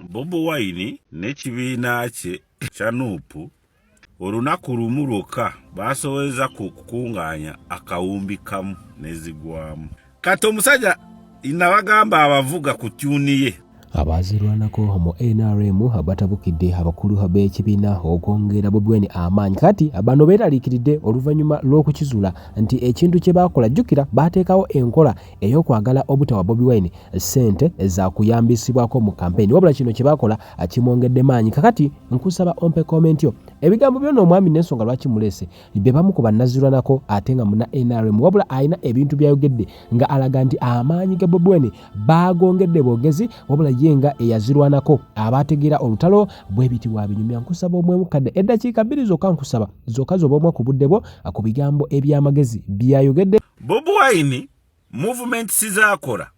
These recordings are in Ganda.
Bobi Wine n'ekibiina kye kya Nuupu olunaku lumu lwokka baasobozza ku kukungaanya akawumbi kamu nezigwamu. Kati omusajja nabagamba abavuga ku tyuni ye. Abaazirwanako mu nrm batabukidde abakulu b'ekibiina okwongera Bobi Wine amaanyi. Kati bano beeraliikiridde oluvannyuma lw'okukizuula nti ekintu kye baakola, jjukira baateekawo enkola ey'okwagala obutawa Bobi Wine ssente za kuyambisibwako mu kampeyini, wabula kino kye baakola kimwongedde maanyi. Kakati nkusaba ompe komenti yo ebigambo byona omwami n'ensonga lwaki muleese be bamu ku bannazirwanako ate nga muna NRM, wabula alina ebintu by'ayogedde nga alaga nti amaanyi ga Bobi Wine baagongedde bwogezi, wabula ye nga eyazirwanako abaategeera olutalo bwe biti bwabinyumya. Nkusaba omwemu kadde eddakiika bbiri zokka, nkusaba zokka z'oba omwa ku budde bwo ku bigambo eby'amagezi by'ayogedde. Bobi Wine movements z'akola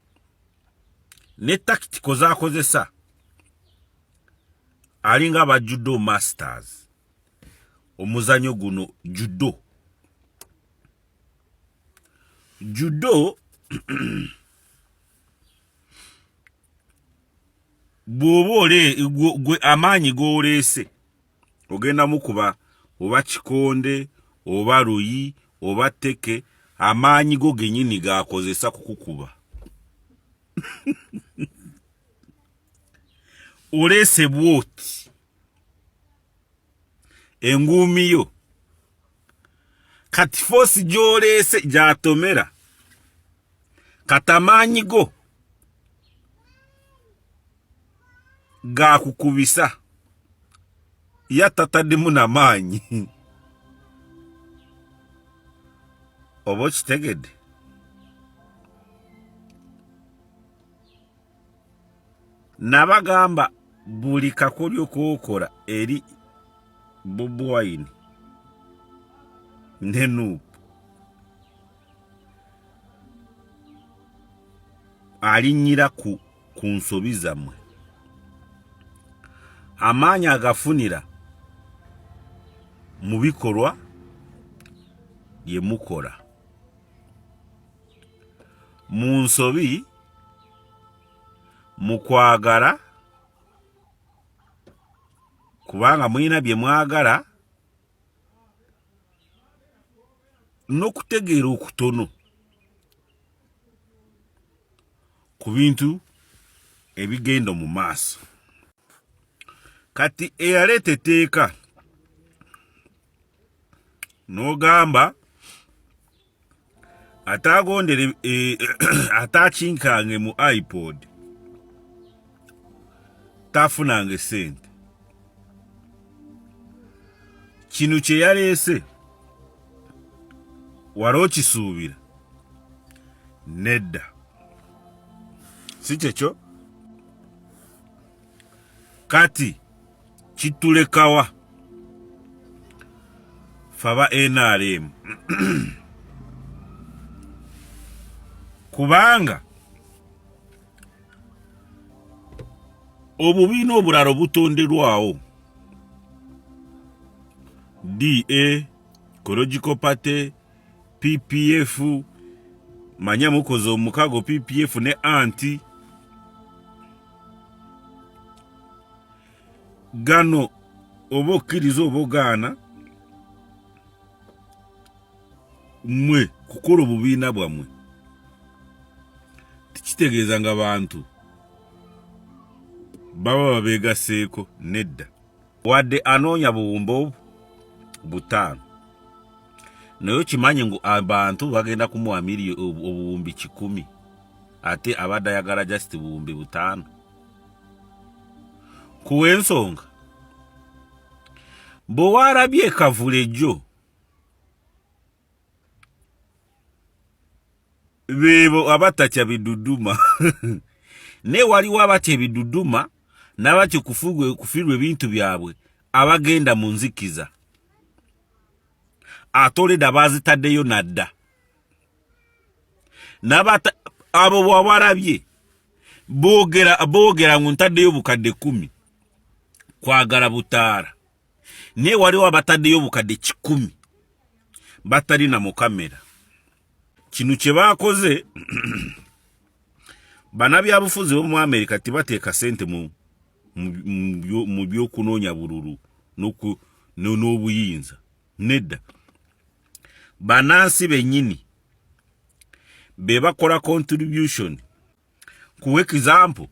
ne tactical z'akozesa alinga aba judo masters. Omuzanyo guno judo, judo bw'oba ole gwe amaanyi g'oleese ogenda mukuba oba kikonde oba luyi oba tteke, amaanyi go genyini gakozesa kukukuba. Oleese bwoti enguumi yo, kati foosi gy'oleese gy'atomera, kati amaanyi go gakukubisa yatataddemu na maanyi. Oba okitegedde? Nabagamba buli kakolyo k'okola eri Bobi Wine ne Nuupu alinnyira ku ku nsobi zammwe, amaanyi agafunira mu bikolwa bye mukola, mu nsobi, mu kwagala, kubanga mulina bye mwagala n'okutegeera okutono ku bintu ebigenda mu maaso. Kati eyaleeta etteeka n'ogamba ataagondere ataakinkange mu iPod taafunange sente. Kino kye yaleese wali okisuubira? Nedda, si kyekyo. Kati kitulekawa fe aba NRM? Kubanga obubiina obulala obutonderwawo, DA, Ecological Party, PPF, manya mukoze omukago PPF ne anti gano, oba okkiriza oba ogaana, mmwe kukola obubiina bwammwe tekitegeeza nga bantu baba babeegaseeko. Nedda, wadde anoonya buwumbi obu 5, naye okimanyi ngu abantu bagenda kumuwa obuwumbi 100, ate abadde ayagala just buwumbi 5. Kuwa ensonga, bwe waarabye kavule jjo beebo abatatya biduduma, naye waliwo abatya ebiduduma n'abatya okufiirwa ebintu byabwe, abagenda mu nzikiza ate oleda baazitaddeyo nadda. N'abata abo bwabalabye boogera boogera ngu ntaddeyo obukadde 10 kwagala butaala, naye waliwo abataddeyo obukadde 100 batalina mu kamera. Kino kye baakoze, bannabyabufuzi b'omu Amerika tebateeka sente mu Mu by'okunoonya bululu n'obuyinza, nedda. Bannansi bennyini be bakola contribution. Ku example,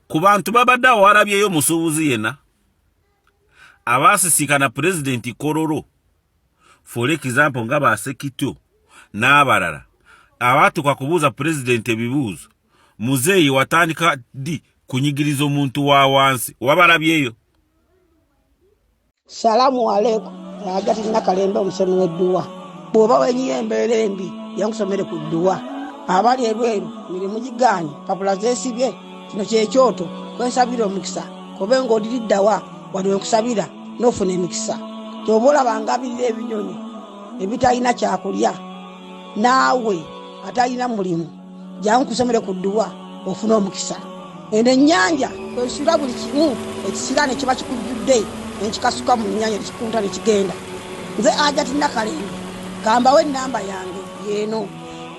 ku bantu babadde awo, walabyeyo omusuubuzi yenna abaasisinkana Pulezidenti Kololo, for example nga basekityo n'abalala, abaatuuka kubuuza Pulezidenti ebibuuzo, "Muzeeyi, watandika ddi kunyigiriza omuntu wa wansi?" Wabalabyeyo? Salaamu aleikum. Agati Nakalembe, omusomi w'edduwa. Bw'oba wenyiyo embeera embi, yankusomere ku dduwa. Abali ebweru, mirimu gigaanye, papula zeesibye, kino kyekyoto kwensabira omukisa. Kobe ng'odiriddawa wano wenkusabira n'ofuna emikisa. Kyoba olaba ngabirira ebinyonyi ebitalina kyakulya, naawe atalina mulimu, jangu kusomere ku dduwa ofune omukisa. Eno ennyanja kwesula buli kimu ekisiraani ekiba kikujjudde, nenkikasuka mu nnyanja nekikunta nekigenda. Nze Ajati Nakalembe, kambawo enamba yange yeeno: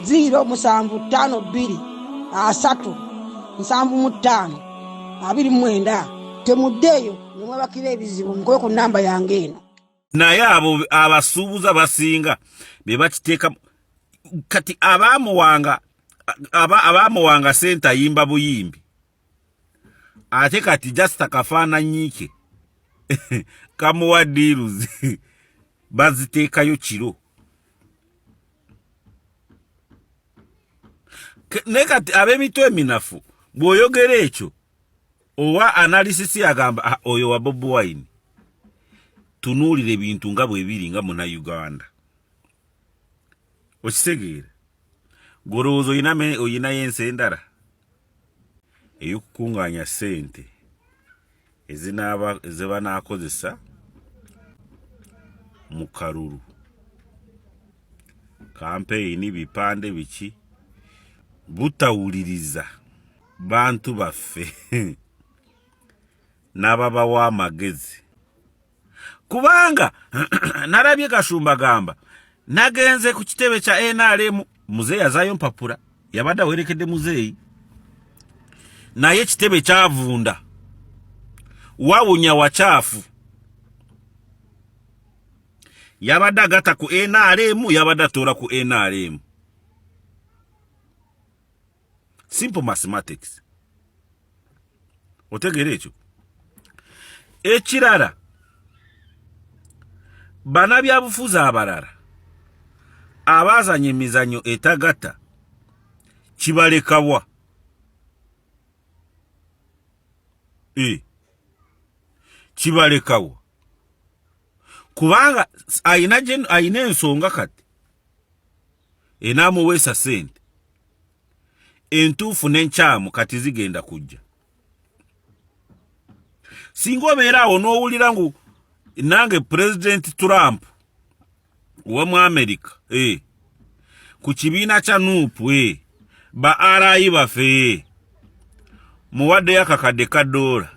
0752 30 75 29. Temuddeeyo nemwebakira ebizibu, mukube ku namba yange eno. Naye abo abasuubuza basinga be bakiteeka. Kati abamuwanga abamuwanga sente ayimba buyimbi, ate kati just akafaananyi ke kamuwa deals, baziteekayo kiro. Naye kati ab'emitwe eminafu, bw'oyogera ekyo, owa analysis agamba, "Ah, oyo wa Bobi Wine." Tunuulira ebintu nga bwe biri nga Munnayuganda, okitegeera? Golowooza oyinayo ensi endala ey'okukuŋŋaanya ssente ezinaaba ze banaakozesa mu kalulu, kampeyini, bipande, biki, butawuliriza bantu baffe n'ababawa amagezi? Kubanga nalabye Kashumba gamba, "Nagenze ku kitebe kya NRM, muzeeyi azaayo mpapula." Yabadde awerekedde muzeeyi, naye ekitebe kyavunda, wawunya wakyafu. Yabadde agata ku NRM, yabadde atoola ku NRM. Simple mathematics, otegeera ekyo? Ekirala, bannabyabufuzi abalala abaazanya emizanyo etagatta kibalekawa? E, kibalekawa kubanga ayina ensonga kati enaamuweesa sente entuufu n'enkyamu kati zigenda kujja. Singa obeera awo n'owulira ngu nange President Trump owa mu America, ku kibiina kya NUP, ba arayi baffe, muwaddeyo akakadde ka ddoola.